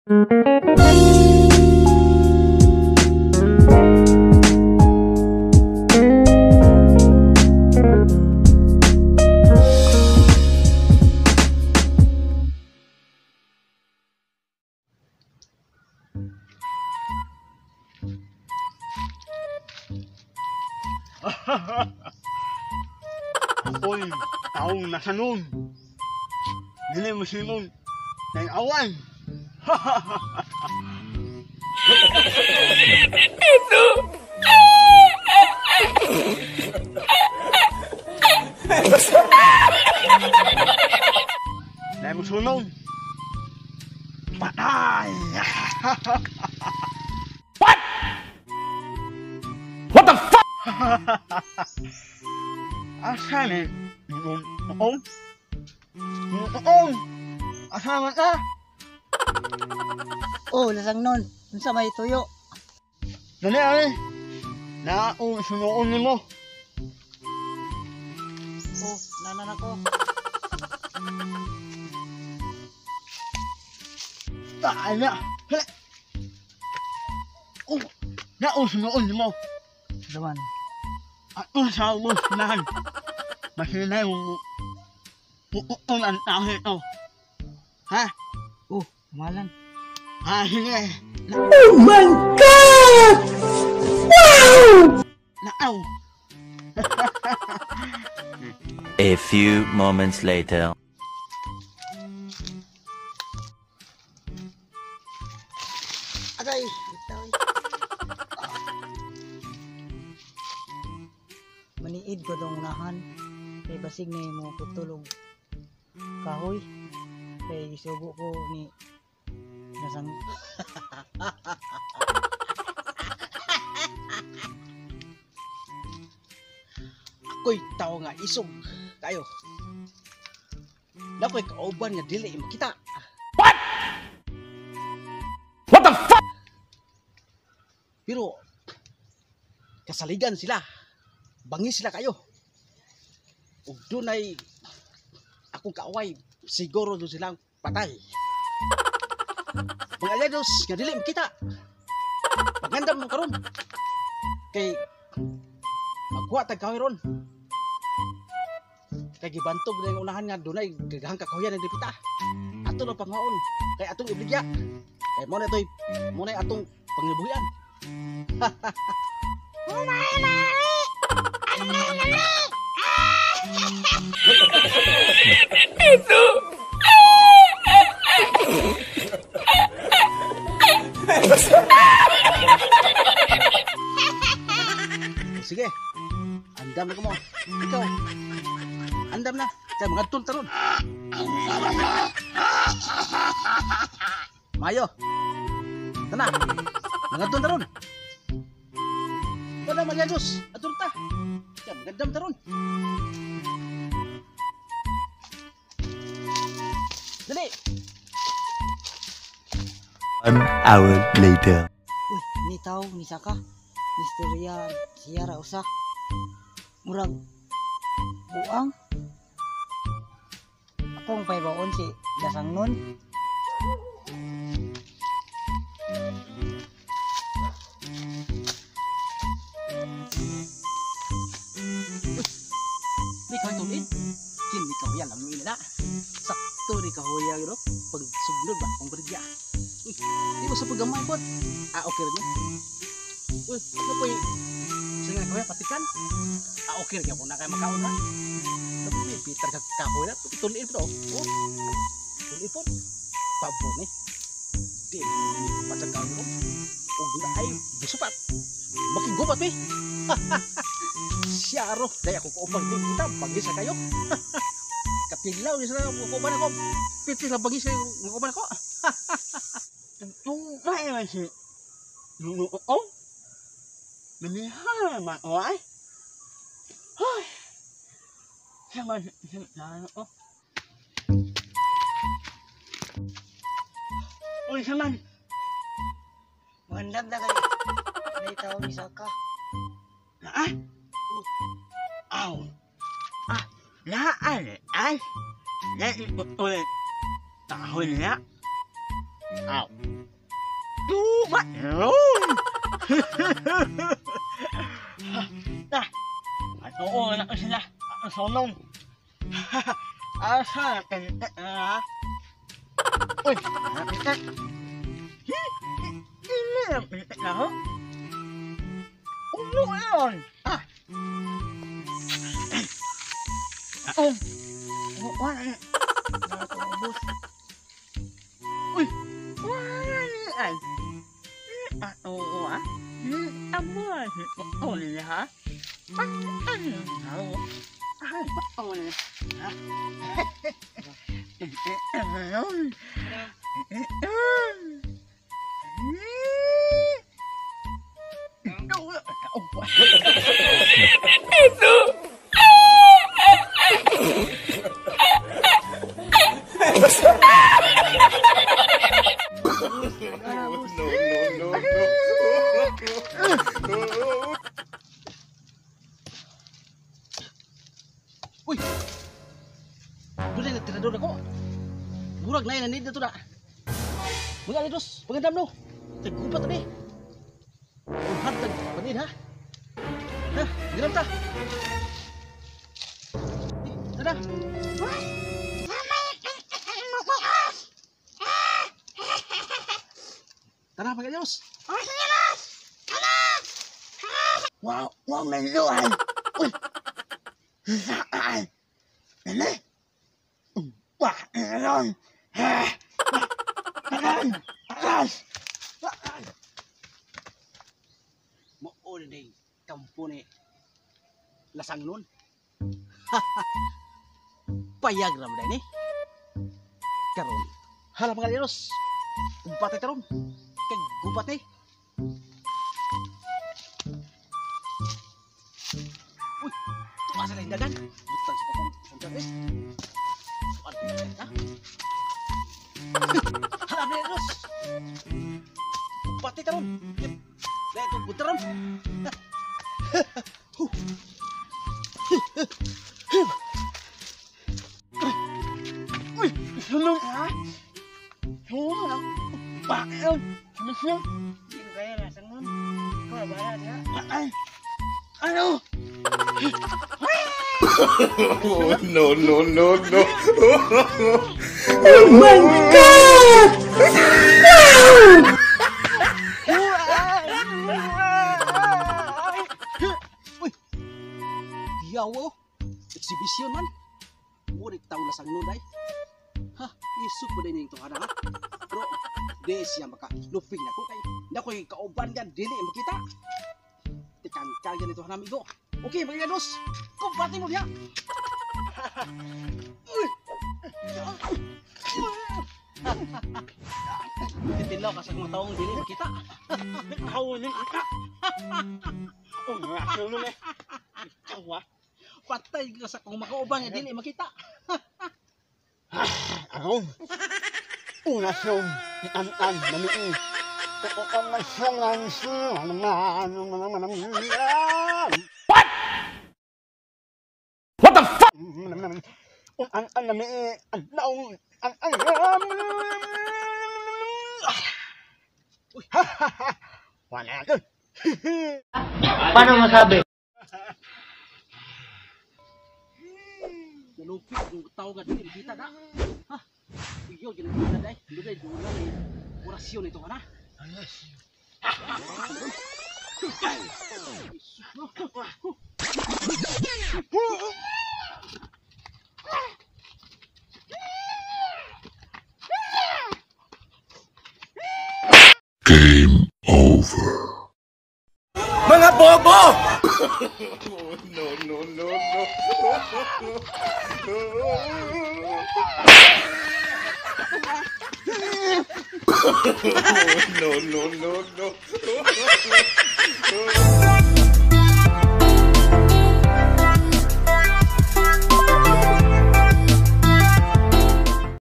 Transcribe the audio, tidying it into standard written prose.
Ako'y taong nasa noon. Dili mo simon ng awan. Ito! Dahil mo sunog. Patay! What? What the fuck? Asa ni? Noon? Noon? Asa man ka? Oh, lasang nun. Unsa may tuyo? Dali ay. Naong sunoon nimo. Oh, nanan ako. Taay na. Hala. Oh, naong sunoon nimo. Daman. Ato sa ubos nahan. Masinay mo. Puputon ang tao ito. Ha? Oh, malan. Ha, sige. Oh my God! Wow! Naaw. A few moments later. Agay, ito. Maniid ko dong unahan. Kay basig na mo putulog kahoy. Kay gisugo ko ni nasang. Ako'y tao nga isog kayo. Nako'y kauban nga dili makita. What? What the fuck? Pero kasaligan sila. Bangis sila kayo. Ug dunay akong kaaway, siguro doon silang patay. Mga aliados nga dili makita. Pagandam mo karon. Kay magkuha tag kahoy ron. Kay gibantog na yung unahan nga dunay gagahang kakahuyan ng dipita. Ato na pangaon kay atong ibligya. Kay mo na toy, mo na atong pangibuhian. Ito! Sige. Andam na ko mo. Ikaw. Andam na. Kay mga tun taron. Mayo. Tana. Mga tun taron. Wala malyados. Atur ta. Kay magandam taron. Dali. 1 hour later. Uy, ni tao ni saka. Misterya siya ra usa. Murag buang. Akong paybaon si lasang nun. Di kahoy tulid. Kini kahoyan lang yung ina. Sakto ni kahoya yun. Pag suglod ba? Pang barigya. Uy, di mo sa paggamay po. Ah, okay rin yun. Uy, ano po yung sige nga kahoya, patikan. Ah, okay rin yun. Kung na kayo makaon na. Ano po yung bitar ka kahoy na. Tuliin po to. Oh, tuliin po. Pabor ni. Di, patag kahoy ko. O, doon ay, busupat. Makigubat eh. Siyaro, dahil ako kaupang di kita, bagis na kayo. Kapilaw, di sana kauban ako. Piti lang bagis kayo, kauban ako. Tungkay man si Noon. Manihara man o ay. Hoy. Sama si Nano. Uy, saman. Magandam na kayo. May tao ni saka. Ah? Aw. Ah, naan ay. Naiulit. Tahol na. Aw. What? Nah, oo na sila. Ang sonong. Asa pinta na. Uy, pinta. Ini pinta na ho. Ulo yun. Ah. Oh. Wala. Ubus. Uy. Wala ay. Ah, oo ah. Amo oh niya ha. Ano? Ay, oh niya. No, no, no. Uy! Doon na tirador ako. Murag na yun, na to na. Mga alidos, pagandam no. Taggupat na eh. Ang hantag, panin ha. Ha, ganam ta. Tara. Tara, mga alidos. Wow, wow, meluan. Uy. Saan? Ini? Wah, meron. Aran, aras. Mao ni kampo ni lasang nun. Payag ra man ni. Karon. Hala mga alidos. Umpatay taron. Kay gubat ni. Uy, tuwa sa dagan. Butang sa papong sundan eh. Suan ha. Hala mga alidos. Umpatay taron. Dahil itong butaron. Uy, sunod ha. Sunod. Bakit? Sumisunod. Hindi ko kaya lasang nun. Ikaw na bahala siya. Ay. Ano? Oh, no, no, no, no. Oh my God! Wow! Uy! Diyaw oh! Exhibition man! Murik taong lasang nun ay. Ha? Isip mo din yung tuhana ha? Pero, di siya makaluping na ko kay nakoy kauban gan dili makita. Tikangkal gan ito amigo. Okay mga ganos, kumpati mo diha. Titilaw ka sa mga taong dili makita. Nakawunin ata. Oh, sunod eh. Tawa. Patay ka sa kung makauban nga dili makita. Aron. Una siyong an-an namiin. What? What the fuck? Paano masabi? Nalupit yung tao nga dili makita na. Ha? Iyo ginagita dai. Dugay dula ni orasyon ito kana. Game over. Mga bobo! No, no, no, no. No, no, no, no.